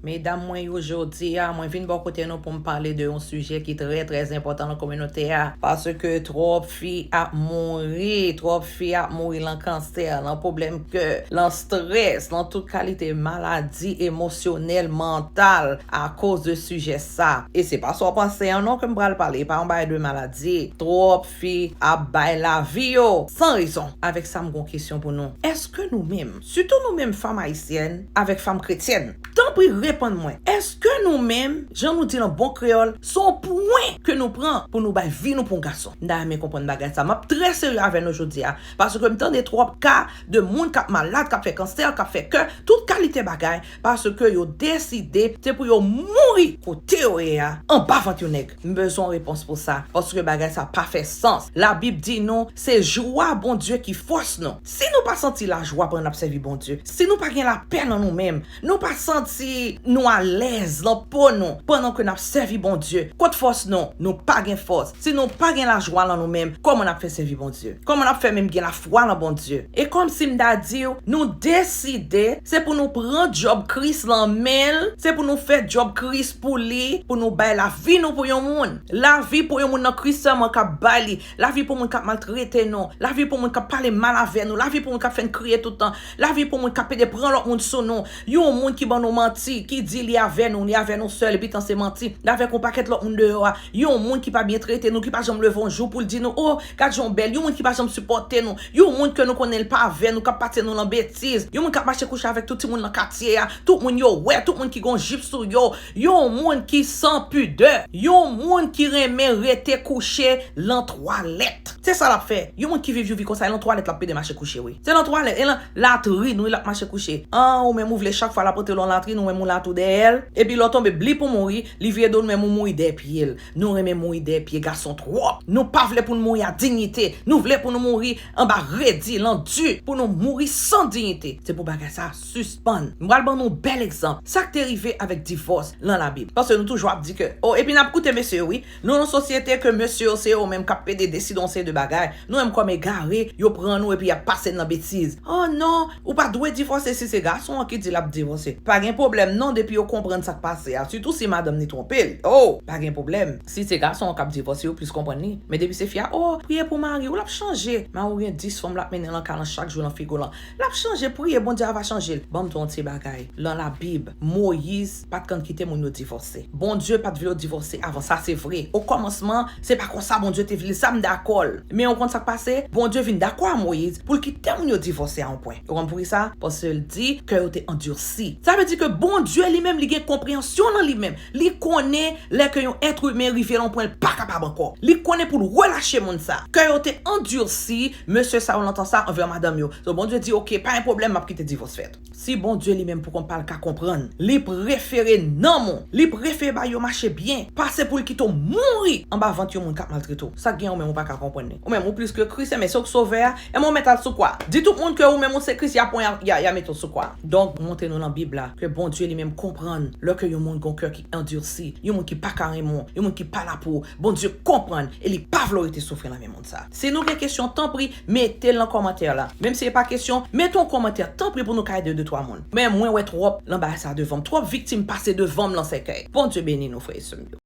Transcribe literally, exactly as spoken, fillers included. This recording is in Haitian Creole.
Medam mwen yo, jodi a, mwen vin bò kote nou pou m pale de yon sijè ki trè, trè enpòtan nan kominote a. Paske twòp fi ap mouri, twòp fi ap mouri lan kansè, lan pwoblèm kè, lan strès, lan tout kalite maladi emosyonèl, mantal, akoz de sijè sa. E se pa sa w panse an non ke m pral pale, e pa yon bagay de maladi. Twòp fi ap bay lavi yo san rezon. Avèk sa, m gon kesyon pou nou. Èske nou menm, sitou nou menm fanm ayisyèn avèk fanm kretyèn, tanpri reponn mwen, èske nou menm, jan nou di l an bon kreyòl, se yon pwen ke nou pran pou nou bay vi nou pou yon gason? M ta renmen konprann bagay sa. M ap trè serye avè nou jodi a, paske m tande twòp ka de moun k ap malad, k ap fè kansè, k ap fè kè, tout kalite bagay, paske yo deside se pou yo mouri kote yo ye a, anba vant yon nèg. M bezwen yon repons pou sa, paske bagay sa pa fè sans. Labib di nou, se jwa Bondye ki fòs nou. Si nou pa santi lajwa pandan n ap sèvi Bondye, si nou pa gen lapè nan nou menm, nou pa santi nou alèz nan po nou pandan ke n ap sèvi Bondye, kot fòs nou? Nou pa gen fòs. Si nou pa gen lajwa nan nou menm, kòman n ap fè sèvi Bondye? Kòman n ap fè menm gen lafwa nan Bondye? E kòmsi m ta di w, nou deside se pou nou pran djòb Kris lan men l, se pou nou fè djòb Kris pou li, pou nou bay lavi nou pou yon moun. Lavi pou yon moun nan Kris sèlman k ap bay li. Lavi pou moun k ap maltrete nou. Lavi pou moun k ap pale mal avè nou. Lavi pou moun k ap fè n kriye tout tan. Lavi pou moun k ap pede pran lòt moun sou nou. Yon moun ki ban nou manti, ki di li avè nou, li avè nou sèl, epi tan se manti. Li avèk yon pakèt lòt moun deyò a. Yon moun ki pa byen trete nou, ki pa janm leve yon jou pou l di nou, "O, gad jan w bèl." Yon moun ki pa janm sipòte nou. Yon moun ke nou konnen l pa avè nou, k ap pase nou lan betiz. Yon moun k ap mache kouche avèk tout timoun nan katye a. Tout moun yo wè, tout moun ki gon jip sou yo. Yon moun ki san pidè. Yon moun ki renmen rete kouche lan twalèt. Se sa l ap fè. Yon moun ki viv yon vi konsa, e lan twalèt l ap pede mache kouche, wi. Se lan twalèt, e lan latrin, wi, l ap mache kouche. An, ou menm ou vle chak fwa l ap antre lan latrin, ou menm ou la tou dèyè l. Epi lè w tonbe bli pou mouri, li vire do l, ou menm ou mouri dèyè pye l. Nou renmen mouri dèyè pye gason twòp. Nou pa vle pou n mouri a diyite. Nou vle pou nou mouri anba redi, lan di, pou nou mouri san diyite. Se pou bagay sa a sispann. M pral ban nou bèl egzanp. Sa k te rive avèk divòs lan Labib. Paske nou toujou ap di ke, o, epi n ap koute mesye yo, wi. Nou nan sosyete ke mesye yo se yo menm k ap pede deside yon seri de bagay. Nou menm kòm egare, yo pran nou epi y ap pase n nan betiz. O non, ou pa dwe divòse si se gason an ki di l ap divòse. Pa gen pwoblèm non, depi yo konprann sa k pase a. Sitou si madanm ni twonpe l. O, pa gen pwoblèm. Si se gason an k ap divòse, yo plis konprann li. Men depi se fi a, o, priye pou mari w, l ap chanje. Mari w gen dis fanm l ap mennen lan kay lan chak jou lan figi w lan. L ap chanje, priye, Bondye a va chanje l. Ban m di w yon ti bagay. Lan Labib, Moyiz pa t konn kite moun yo divòse. Bondye pa t vle yo divòse avan, sa se vre. Okòmansman, se pa konsa Bondye te vle l, sa m dakò l. Men ou konn sa k pase? Bondye vin dakò a Moyiz pou l kite moun yo divòse a yon pwen. Ou konn poukisa? Paske l di kè yo te andisi. Sa vle di ke Bondye li menm, li gen konpreyansyon nan li menm. Li konnen lè ke yon èt imen rive lan yon pwen, l pa kapab ankò. Li konnen pou l relache moun sa. Kè yo te andisi, mesye sa yo lan tan sa, anvè madanm yo. So, Bondye di, "Oke, pa gen pwoblèm, m ap kite divòs fèt." Si Bondye li menm pou kont pa l ka konprann, li prefere nanm ou, li prefere bay yo mache byen, pase pou l kite w mouri anba vant yon moun k ap maltrete w. Sa k gen ou menm ou pa ka konprann li. Ou menm ou plis ke Kris, men se ou k sovè a, e mwen mèt al sou kwa. Di tout moun ke ou menm ou se Kris, y a pran, y a, y a, y a mete w sou kwa. Donk, montre nou lan Bib la ke Bondye li menm konprann lè ke yon moun gon kè ki andisi, yon moun ki pa ka renmen w, yon moun ki pa la pou ou. Bondye konprann e li pa vle w rete soufri lan men moun sa. Si nou gen kesyon, tanpri, mete l lan kòmantè la. Menm si e pa kesyon, mete yon kòmantè, tanpri, pou nou ka ede de twa moun. Men mwen wè twòp lan bagay sa devan m. Twòp viktim pase devan m lan sèkèy. Bondye beni nou, frè e sè m yo.